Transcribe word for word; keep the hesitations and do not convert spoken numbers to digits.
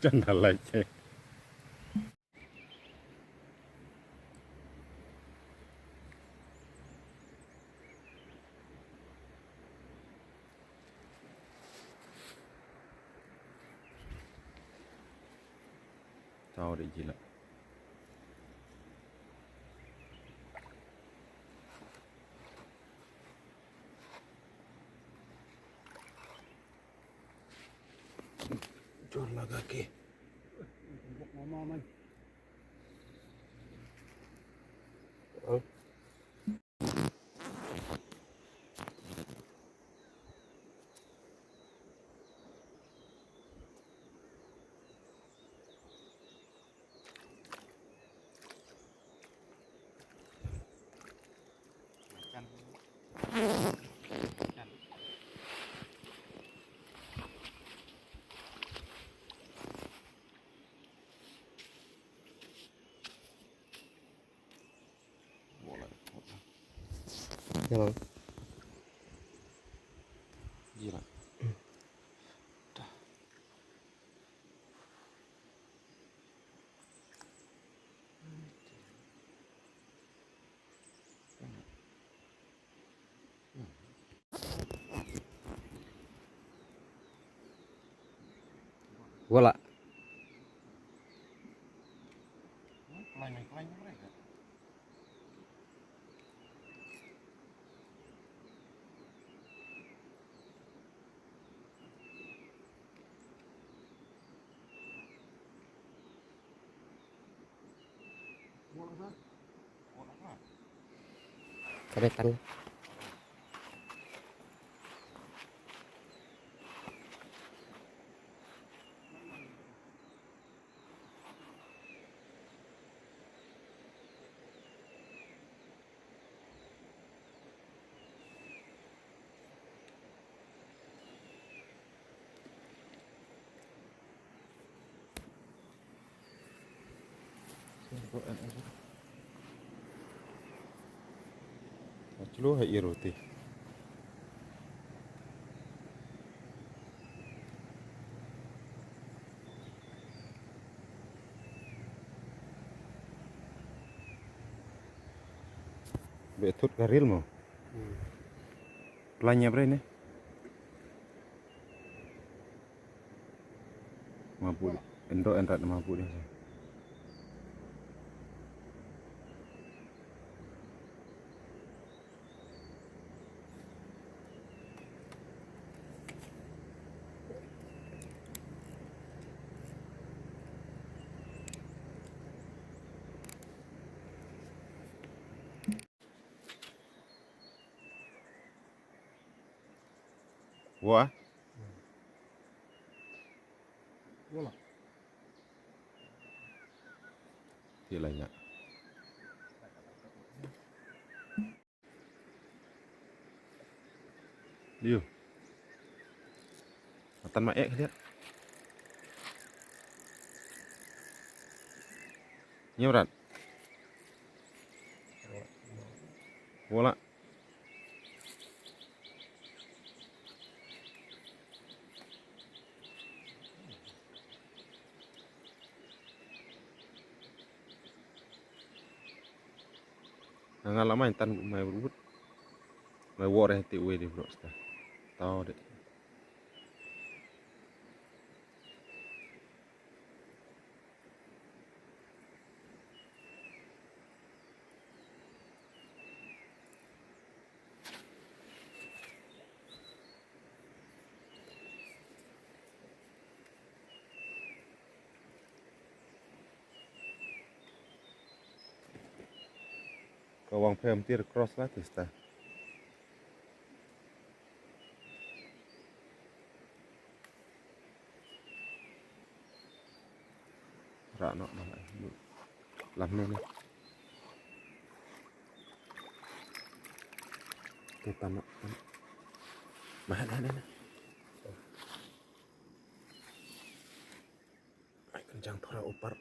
Jangan like. Tahu deh gila. Jor laga ke. Hello. Gila. Wala. Ka dei tang. Chlo ha i roti. Be thut ka ril mo. Hmm. Planya bre ne. Mabul. Endo enrat mabul ya. Wah. Wala. Ti lai nya. Liu. Matan ma ek dia. Nyamrat. Wala. Nga la mai tan mai brut. Mai wore te we de bro sta. Tau de. Ka wang phem tir cross la tista. Ra no no. Lam no no. Te tan no. Mah na na na. Ai kan jang thora upar.